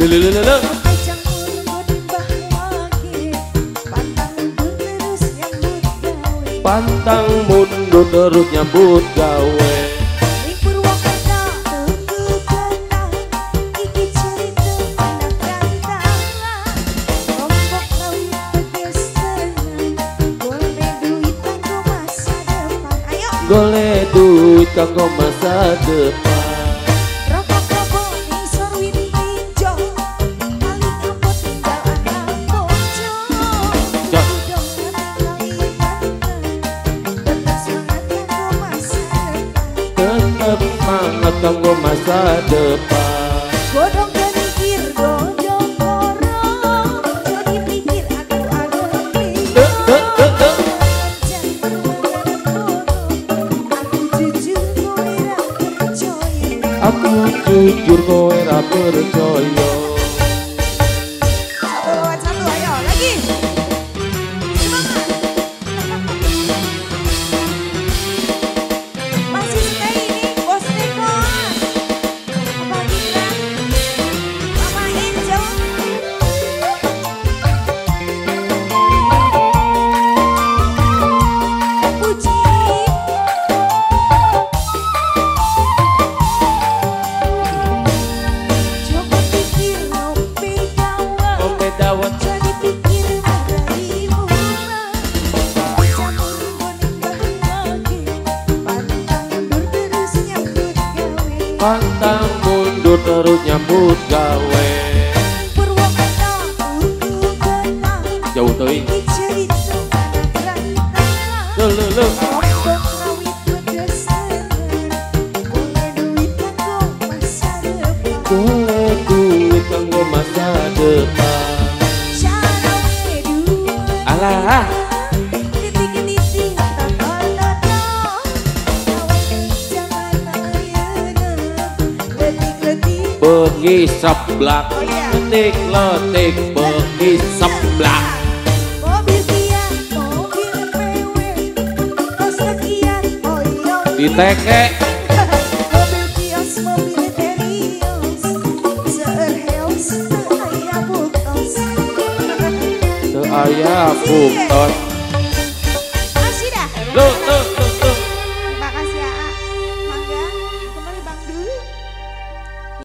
Lho. Pantang mundur terus nyambut gawe. Golek duit kanggo masa depan. Rokok kebo ngisor wit tinjo, paling abot tinggal anak bojo. Tetep semangat kanggo masa depan. Godong kenikir, godong korong, jadi pikir aku ageng liyo. Aku jujur kowe ra percaya. 1 lawan 1, ayo lagi. Semangat. Masih stay ini Bos Nikos. Apa Gibran? Mama Angel. Puji. Jadi pikir marai murah, jamur boning lagi, pantang mundur terus nyambut gawe. Pantang mundur terus nyambut gawe. Purwokerto tuku getah, jauh teuing. Iki cerita anak rantau. Lho lho. Lombok rawit pedes tengen, golek duit kanggo masa depan. Golek duit kanggo masa depan. Alah. Titik-titik tata-tata, jangan letik-letik. Bengi seblak, letik-letik bengi seblak. Mobil Kia, mobil PW, kos sekian, oyong. Diteke. Mobil kios, mobil Terios, seerheos, teu aya buktos. Teu aya buktos. Masih dah. Lho, lho.